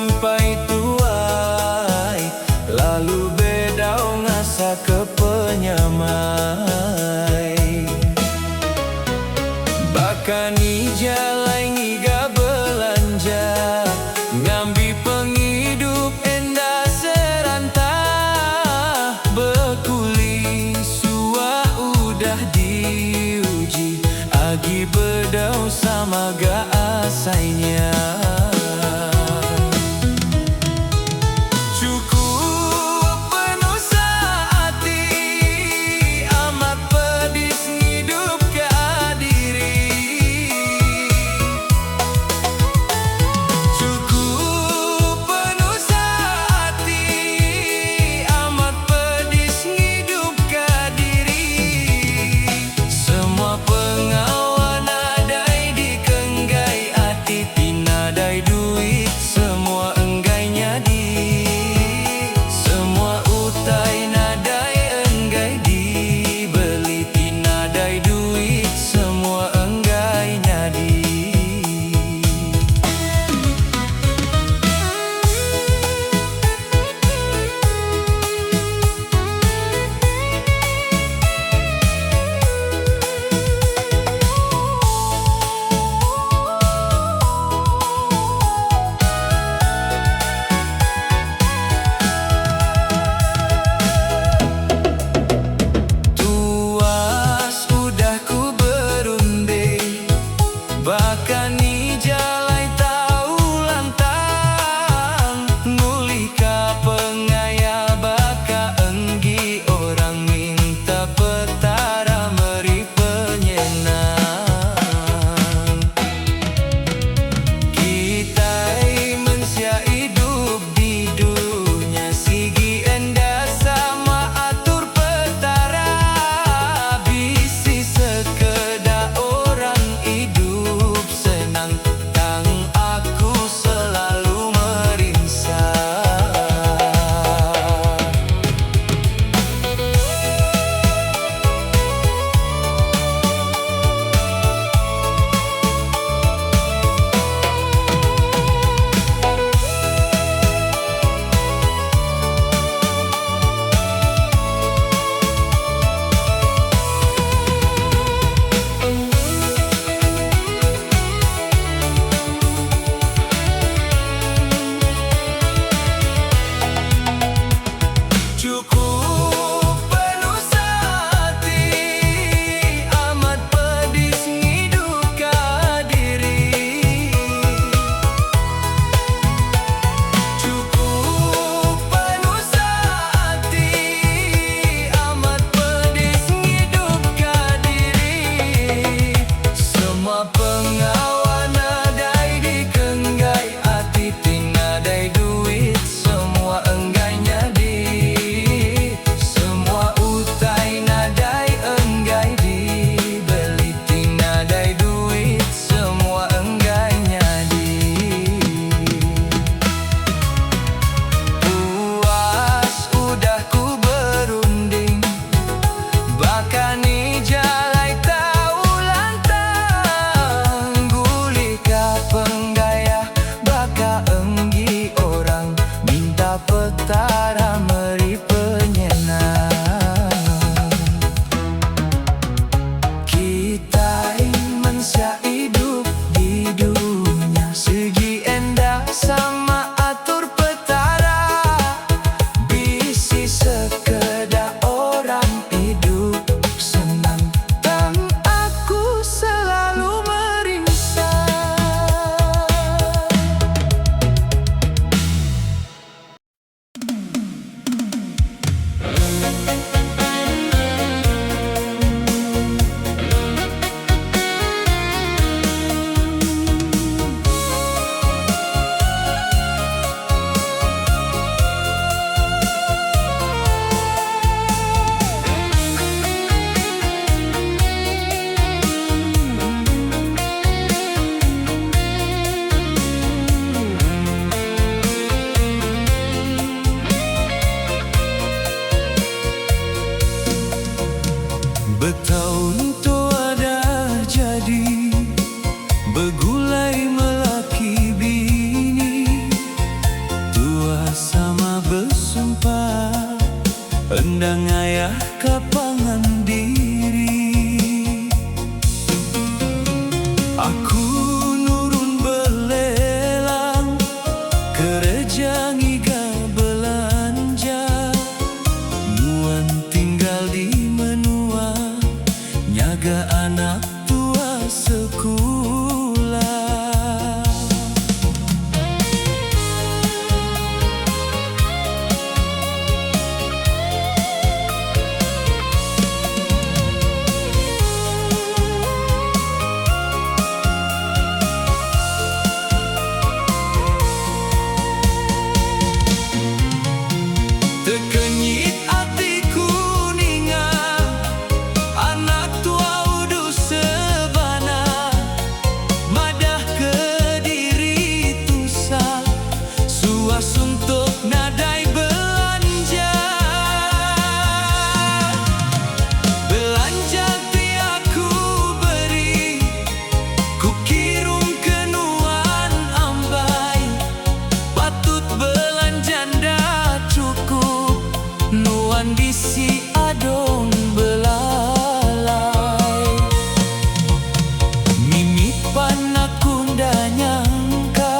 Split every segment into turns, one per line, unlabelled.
Semampai tuai Lalu bedau ngasa ke penyamai. Baka ni jalai ngiga belanja Ngambi pengidup enda seranta. Bekuli suah udah diuji, Agi bedau sama ga asainya. Kereja ngiga belanja. Nuan tinggal di menua nyaga anak tua sekula. Tekenyit atiku ninga anak tua udu sebana madah kediri tusah suah suntuk nadai belanja. Belanja ti aku beri ku kirum ke nuan ambai. Patut belanja enda chukup nuan bisi adong belalai. Mimit pan aku enda nyangka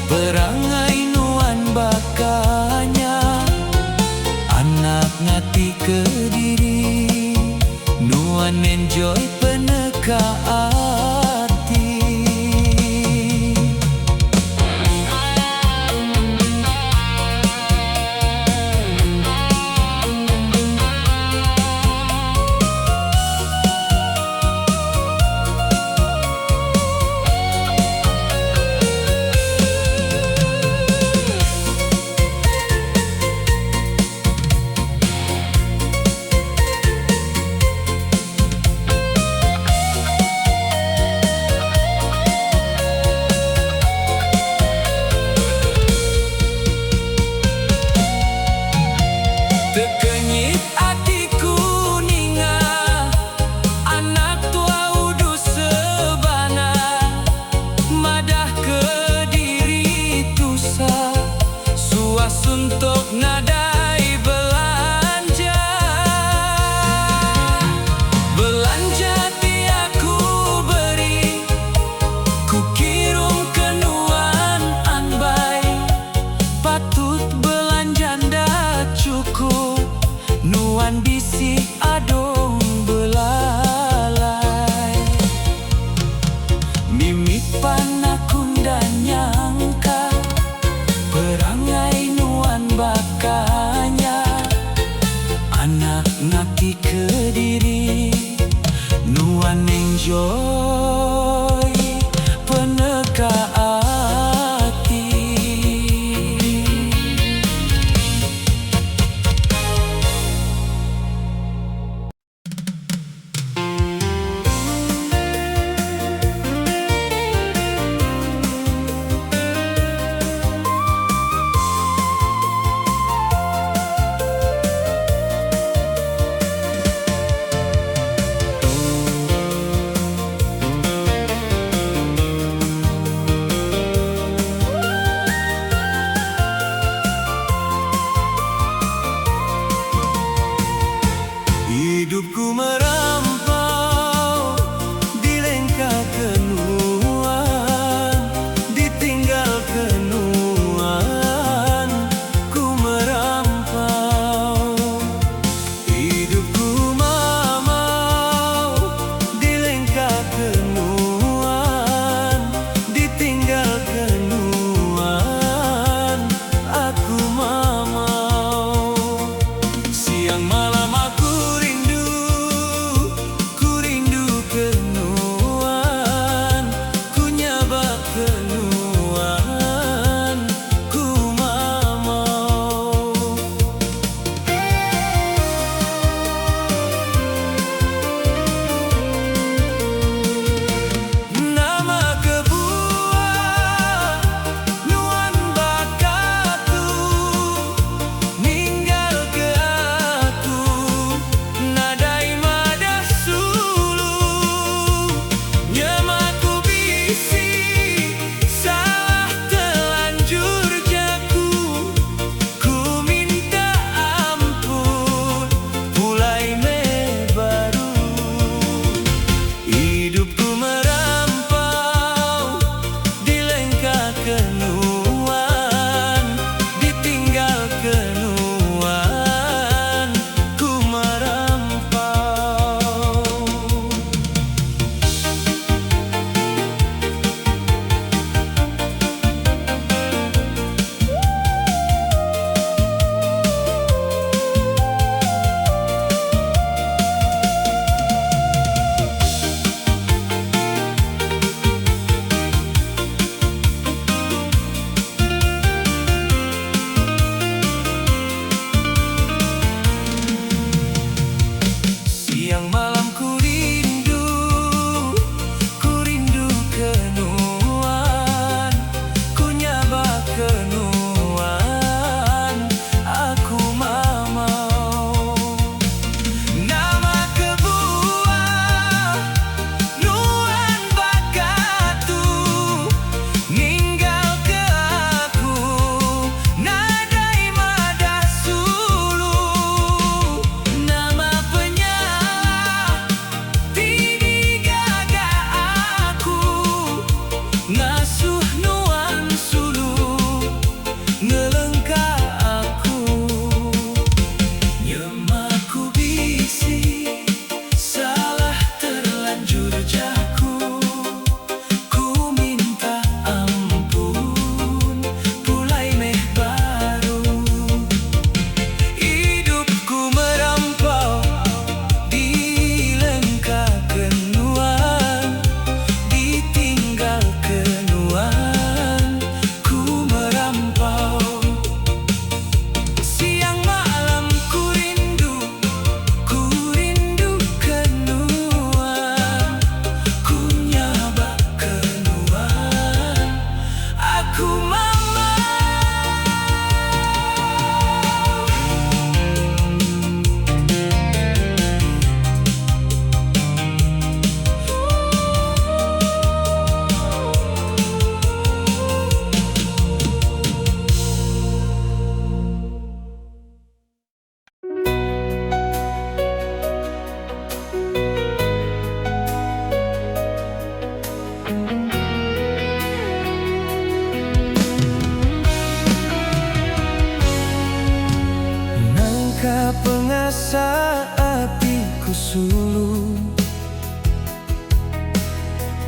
perangai nuan baka nya. Anak ngati kediri nuan enjoy peneka ati. Tekenyit atiku ninga anak tua udu sebana madah kediri tusah suah suntuk nadai belanja. Belanja ti aku beri ku kirum ke nuan ambai. Patut belanja enda chukup nuan bisi adong belalai. Mimit pan aku enda nyangka perangai nuan baka nya. Anak ngati kediri nuan enjoy peneka ati. sulu.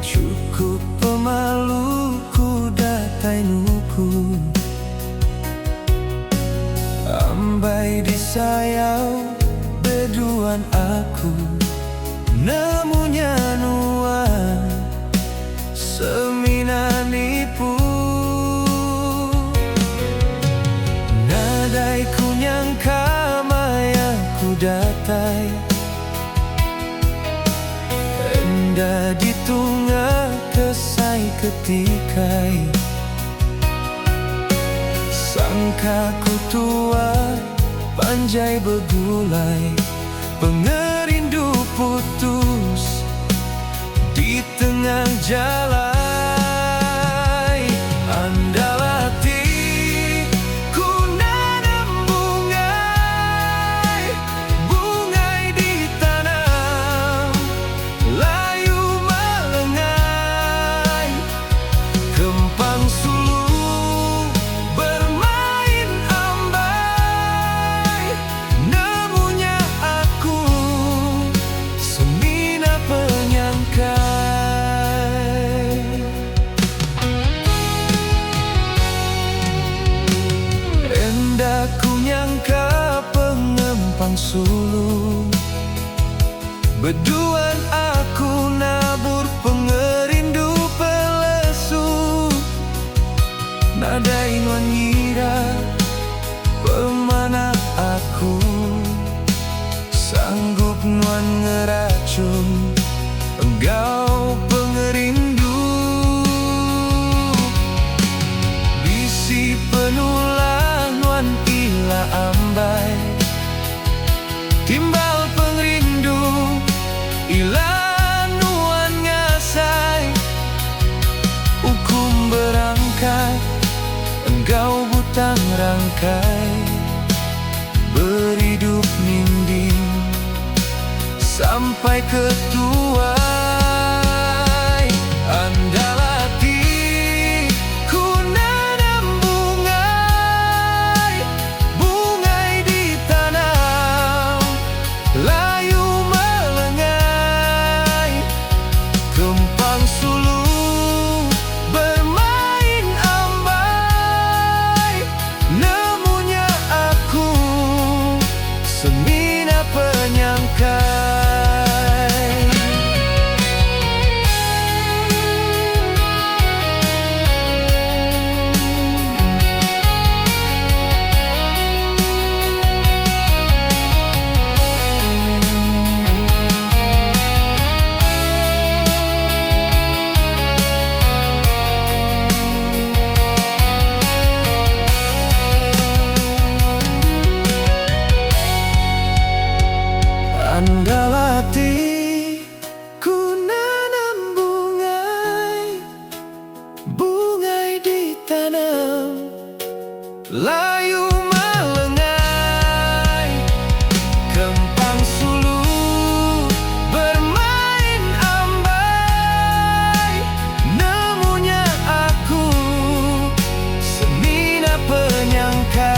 Chukup pemalu ku datai nukun. Ambai disayau beduan aku. Nemu nya nuan semina nipu. Nadai ku nyangka maya ku datai. Enda ditunga kesai ketikai. Sangka ku tua panjai begulai. Pengerindu putus di tengah jalai. Andal ati ku nanam bungai. Bungai ditanam layu melengai. Kempang sulu bermain ambai. Nemu nya aku semina penyangkai. Enda ku nyangka pengempang sulu. Beduan aku nabur pengerindu pelesu. Nadai nuan ngira pemanah aku. Sanggup nuan ngerachun enggau pengerindu. Bisi penulah nuan ila ambai. Timbal pengerindu ila nuan ngasai. Ukum berangkat enggau butang rangkai. Beridup ninding sampai ke tuai. Andal ati ku nanam bungai. Bungai ditanam layu melengai. Kempang sulu bermain ambai. Nemu nya aku semina penyangkai. Andal ati ku nanam bungai. Bungai ditanam layu melengai. Kempang sulu bermain ambai. Nemu nya aku semina penyangkai.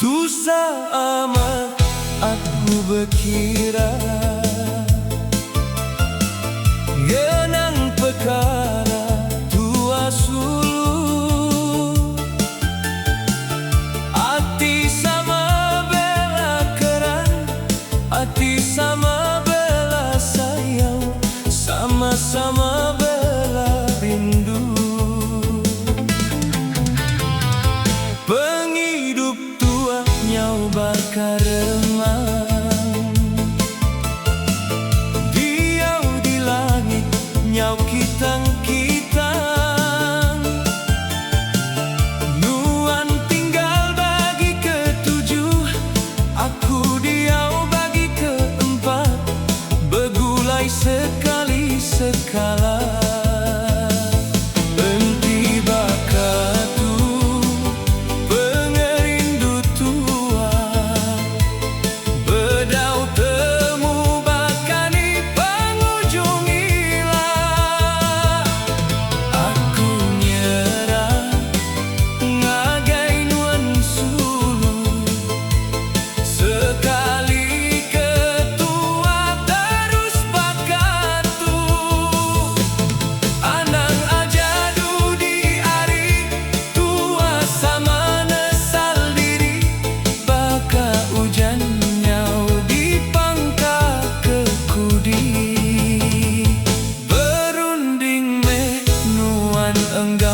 Tusah amat aku bekira. Ngenang pekara tua sulu. Ati sama bela keran. Ati sama bela sayau. Sama-sama bela rindu. Pengidup tua nyau Enggau.